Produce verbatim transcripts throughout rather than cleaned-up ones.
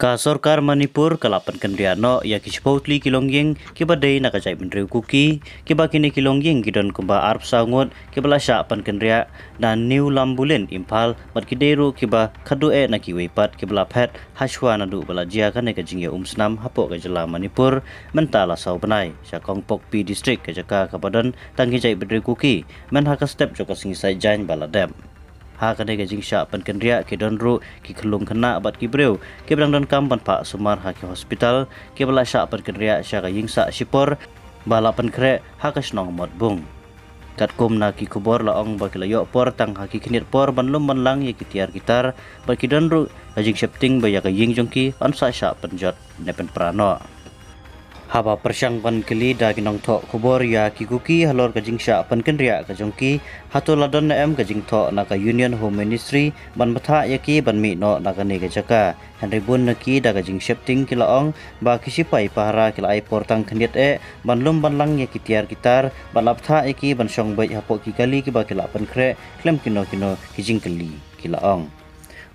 Ka sorkar Manipur ka la pynkynriah noh ïa ki shiphew tylli ki longïing kiba dei na ka jaitbynriew Kuki, kiba kine ki longïing ki don kumba arphew saw ngut kiba la shah pynkynriah na New Lambulin, Imphal, bad ki dei ruh kiba khadduh eh na kiwei pat kiba la phet hashwa naduh ba la jia kane ka jingïaumsnam hapoh ka jylla Manipur mynta la saw bnai, sha Kongpokpi District, ka jaka kaba don tang ki jaitbynriew Kuki, myn ha ka step jong ka sngi Saitjaiñ ba la dep. Ha kane ka jingshah pynkynriah ki don ruh ki khyllung khynnah bad ki briew kiba dang donkam ban phah sumar ha ki hospital, kiba la shah pynkynriah sha ka ïing sah shipor ba la pynkhreh ha ka shnong Motbung. Katkum na ki khubor la ong ba ki la ïoh por tang ha ki khyndiat por ban lum ban lang ïa ki tiar ki tar, bad ki don ruh ka jingsheptieng ba ïa ka ïing jong ki yn sa shah pynjot ne pynpra noh. Haba pyrshang ban kylli da ki nongthoh khubor ïa ki Kuki halor ka jingshah pynkynriah ka jong ki, hato la don ne em ka jingthoh na ka Union Home Ministry ban bthah ïa ki ban mih noh na kane ka jaka. Hynrei bun na ki da ka jingsheptieng ki la ong ba ki sipai pahara ki la ai por tang khyndiat eh ban lum ban lang ïa ki tiar ki tar, bad la bthah ïa ki ban shong beit hapoh ki kali kiba ki la pynkhreh khlem kino kino ki jingkylli, ki la ong.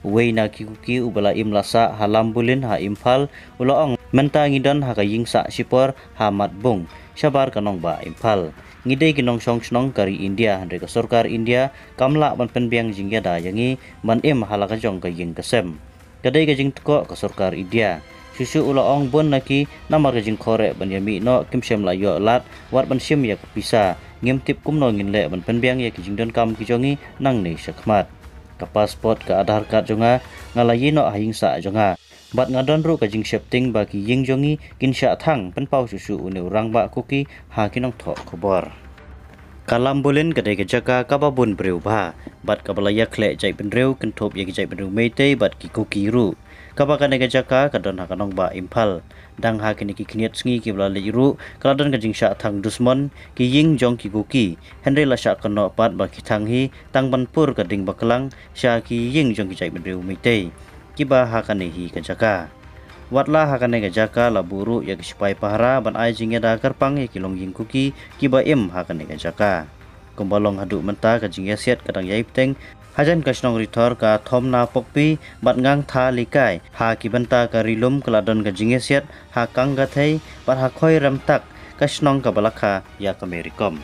Uwei na ki Kuki uba la im la sah ha Lambulin ha Imphal u la ong, mynta ngi don ha ka ïing sah shipor ha Motbung, shabar ka nongbah Imphal. Ngi dei ki nongshong shnong ka ri India, hynrei ka sorkar India kam lah ban pynbiang jingïada ïa ngi ban im ha la ka jong ka ïing ka sem. Ka dei ka jingtkoh ka sorkar India. Shuh shuh u la ong, bun na ki namar ka jingkyrkhu ban ïa mih noh kim shym la ïoh lad wat ban shim ïa ka pisa. Ngim tip kumno ngin leh ban pynbiang ïa ki jingdonkam ki jong ngi nangne shakhmat. Ka passport, ka Aadhaar card jong nga, nga la ïeh noh ha ïing sah jong nga. Bad nga don ruh ka jingsheptieng ba ki ïing jong ngi kin shah thang, pynpaw shuh shuh une u rangbah Kuki ha ki nongthoh khubor. Ka Lambulin ka dei ka jaka kaba bun briew bha, bad kaba la ïakhleh jaitbynriew kynthup ïa ki jaitbynriew Meitei bad ki Kuki ruh. Kaba kane ka jaka ka don ha ka nongbah Imphal. Dang ha kine ki khyndiat sngi kiba la leit ruh ka la don ka jingshah thang dusmon ki ïing jong ki Kuki. Hynrei la shah kynnoh pat ba ki thang hi tang ban pur ka ding baklang sha ki ïing jong ki jaitbynriew Meitei kiba ha kane hi ka jaka. Wat la ha kane ka jaka la buh ruh ïa ki sipai pahara ban ai jingïada kyrpang ïa ki longïing Kuki kiba im ha kane ka jaka. Kumba long haduh mynta, ka jingïasiat ka dang ïai bteng hajan ka shnong Rithor, ka Thomna Pokpi bad Ngangtha Likai, ha ki bynta ka Ri Lum ka la don ka jingïasiat ha Kangathei bad ha Khoiremtak, ka shnong kaba la kha ïa ka Mary Kom.